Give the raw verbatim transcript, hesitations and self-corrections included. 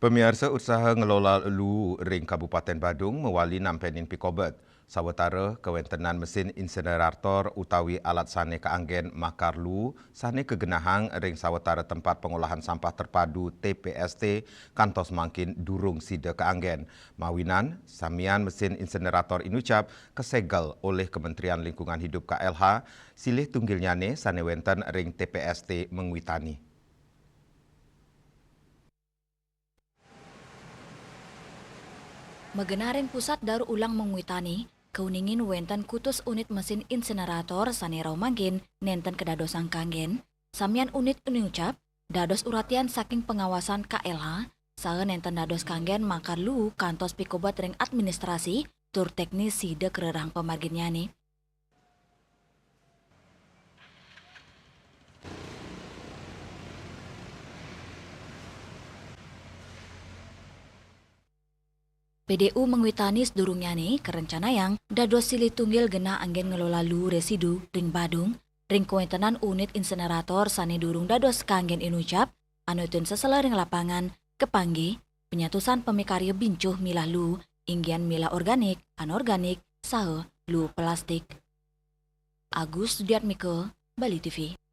Pamiarsa, usaha ngelola luu ring Kabupaten Badung mawali nampenin pikobet. Sawatara kawentenan mesin insinerator utawi alat sane kaanggen makar luu sane kagenahang ring sawatara tempat pengolahan sampah terpadu, T P S T, kantos mangkin durung sida kaanggen. Mawinan, samian mesin insinerator inucap kasegel olih Kementerian Lingkungan Hidup, K L H, silih tunggilnyane sane wenten ring T P S T Mengwitani. Magenah ring Pusat Daur Ulang Mengwitani, kauningin wenten kutus unit mesin insinerator sane rauh mangkin nenten kadadosang kanggen, samian unit inucap dados uratian saking pengawasan K L H, saha nenten dados kanggen makar luu kantos pikobet ring administrasi tur teknis sida karerehang pamarginnyane. P D U Mengwitani sadurungnyane karencanayang dados silih tunggil genah anggen ngelola luu residu ring Badung, ring kawentenan unit insinerator sane durung dados kanggen inucap, anutin sesela ring lapangan, kapanggih, panyatusan pamikarya bincuh milah luu, inggian milah organik, anorganik, saha luu plastik. Agus Sudiatmika, Bali T V.